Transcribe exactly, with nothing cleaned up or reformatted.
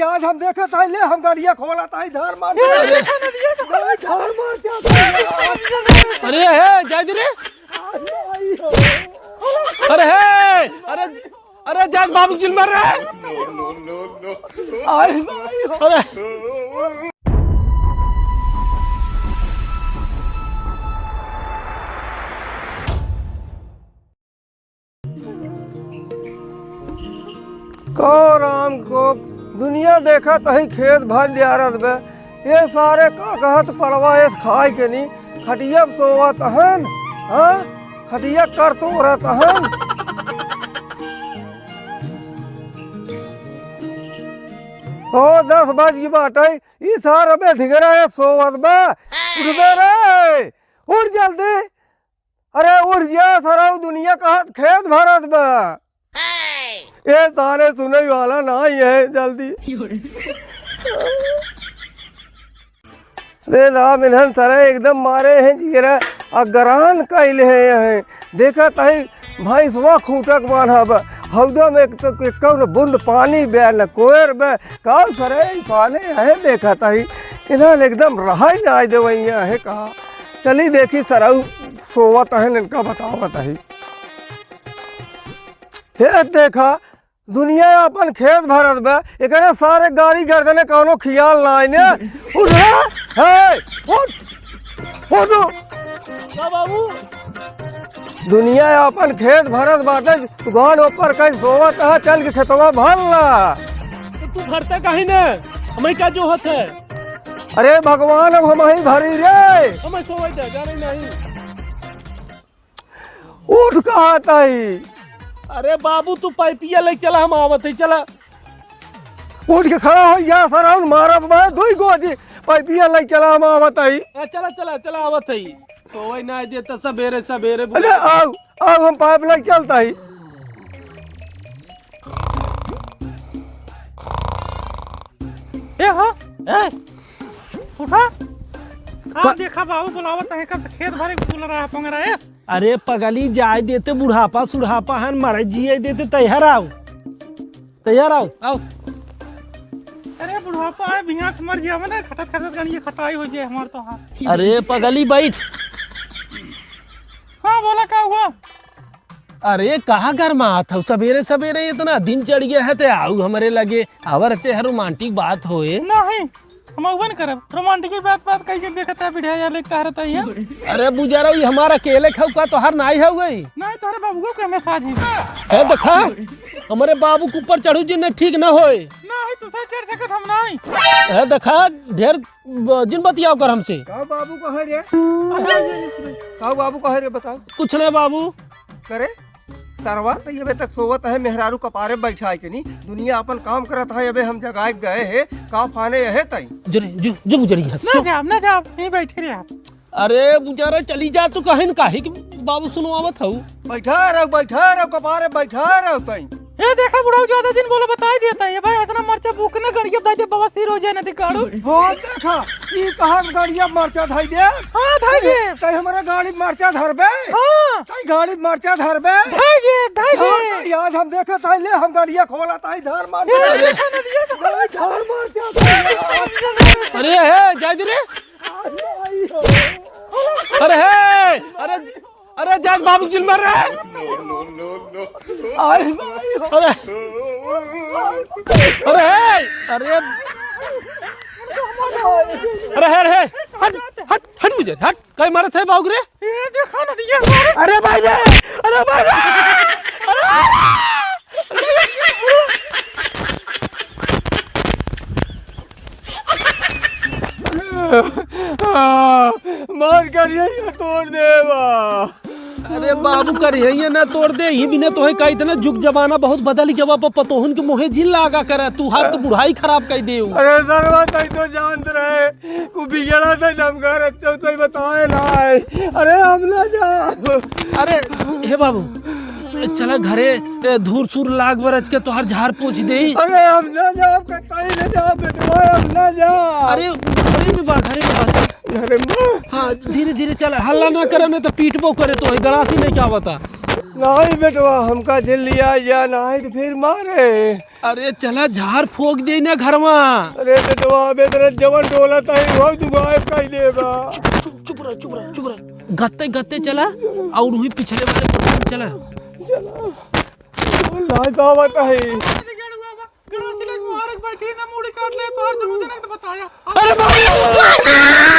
आज हम देखत हई, ले हम गड़िया खोलत हई, धार मार दे। अरे, धार मार दे। अरे, हे, जाए दे रे। अरे, हे, अरे, अरे, जाए बाबू जिन मार रे। अरे, को राम को दुनिया देखत हई खेत भर लियारत बे। ये सारे का कहत पड़वा एस खाए के नी, खटिया पे सोवत हन, हाँ? खटिया कर तोरत हन। हो दस बज गई बाटे, ई सार अबे धिंगरा है सोवत बे। उठबे रे, उठ जल्दी। अरे उठ जा सरऊ, दुनिया कहत खेत भरत बा। ए सारे सुनई वाला नाहीं है जल्दी। अरे राम, इन्हन सारे एकदम मारे हैं जिगरा अगरान कइले हैं। देखत हई भैंसवा खूंटक बान्हा बा, हौदा में एक तो एक कौन बूंद पानी बे न कोयर बे, का सारे ई पाने हैं देखत हई, इन्हन एकदम रहाई नाहीं देवइया है का। चली देखी सरऊ सोवत हन, इनका बतावत हई। हे देखा, दुनिया आपन खेत भरत बा, एकरे सारे गाड़ी गर्दने कौनो खियाल नाहीं ने। उठ रे, हे, उठ, उठ। का बाबू? दुनिया आपन खेत भरत बाटे, तू गाड़ ऊपर कहीं सोवत है, चल के खेतवा भर ला। तो तू भरता काहे ने? हमही का जो होत है? अरे भगवान, अब हमही भरी रे। हमही सोवत है, जाने नहीं। उठ कहत हई। अरे बाबू, तू पाइपिया लइ चला, हम आवत हई, चला। उठ के खड़ा होइ जा, सरऊ मारब मैं दुई गोजी, पाइपिया लइ चला, हम आवत हई। ए, चला, चला, चला, आवत हई। सोवइ नाहीं देत सबेरे सबेरे। अरे आउ, आउ, हम पाइप लइ चलत हई। ए हो, ए, उठा। आ का- देखा बाबू बुलावत है, कब से खेत भरे के फूल रहा, पंग रहा है। अरे पगली, जाए देते, बुढ़ापा सुढ़ापा हन, मरे जिए देते, तैयार आओ, तैयार आओ, आओ। अरे बुढ़ापा है, भिंगा से मर जिया, मने खटत खटत गणिये खटाई होइ जाए हमार तो हाथ। अरे पगली, बैठ। हाँ, बोला, का हुआ? अरे, कहा गरमात हऊ? सबेरे सबेरे इतना दिन चढ़ गया है, ते आऊ हमरे लगे, आवर चेहर रोमांटिक बात होए। नहीं, हम अउबे न करब। रोमांटिक की बात, बात कही के देखत है, बिढ़िया यार, का रहता है? अरे बुजारा, ई हमार अकेले खाऊ का, तोहार नाई हऊ गई? नहीं, तोहरे बाबुओ के हमें साझी। ए, देखा, हमरे बाबू के ऊपर चढ़ू जिन्ने ठीक न होए। नहीं, तुझसे चढ़ सकत हम नहीं। ए, देखा, ढेर ब-, जिन बतियाओ कर हमसे। का बाबू कहे रे? का बाबू कहे रे, बताओ। कुछ नहीं बाबू। करे, सरवा त अबे तक सोवत है, मेहरारू कपारे बैठाए के नी। दुनिया अपन काम करत है, अबे हम जगाए गए है, का फाने यहे तई। जो रे, जो, जो बुजरी है। ना जाब, ना जाब, यहीं बैठे रहे आप। अरे बुजारा, चली जा तू कहीं न, काहे कि बाबू सुनवावत हऊ। बैठा रहो, बैठा रहो, कपारे बैठा रहो तई। ए देखा बुढ़ऊ, ज्यादा जिन बोलो, बताई देता है। ये भाई, इतना मरचा भूख न गड़िया भाई दे, बवासीर हो जाए ना दिकाड़ू। बहुत देखा, ई कहाँ गड़िया मरचा धाई दे? हाँ, धाई दे। तई हमारा गाड़ी मरचा धरबे? हाँ। तई गाड़ी मरचा धरबे? धाई दे, धाई दे। धार तो याद हम देखत हई, ले हम गड़िया खोलत हई, धार मार ए, दे। देखा ना दिया तो। धार मार दे। अरे, हे, जाए दे रे। अरे, हे, अरे, अरे, जाग बाबू जिन मर रहे। अरे, अरे, अरे, हे, अरे, अरे, हे, अरे, हे, हट, हट, हट, मुझे, हट, कई मारत है बाबू रे? ये देखा ना दिया मारे। अरे भाई रे, अरे भाई रे। मार कर यही तोड़ देवा। अरे बाबू, कर यही ना तोड़ दे, ही बिना तोहे का इतना जुग जमाना बहुत बदल गवा, प-, पतोहन के मोहे जिन लागा करे, तू हर तो बुढ़ाई खराब कर दे। अरे सरवा, तई तो जानत रहे, उ बिगड़ा से हम घर अच्छे से बताए ना है। अरे हम ना जाब। अरे हे बाबू, चला घरे, ए, धूर सूर लाग बरच के तोहार झाड़ पोछ देई। अरे हम ना जाब, कतई ना जाब बेटवा, हम ना जाब। अरे घरे में बा, घरे में बा। घरे में? हाँ, धीरे धीरे चला, हल्ला ना करे, नहीं तो पीटबो करे तो गड़ासी नहीं क्या बता। नाहीं बेटवा, हमका झेल लिया या नाहीं तो फिर मारे। अरे चला झार फोंक देई ना घर मा। अरे बेटवा, अबे तेरा जवन डोलत है, वो दुगार कइ देबा। चुप, चुप, चुप रह, चुप रह, चुप रह। गत्ते, गत्ते चला, अउर वहीं पिछले वाले कोठा में चला। चला। लाज आवत है। गड़ासी लग मुबारक बैठी ना, मूड़ी काट ले, तोहार जन्मदिन है तो बताया। अरे बाप रे!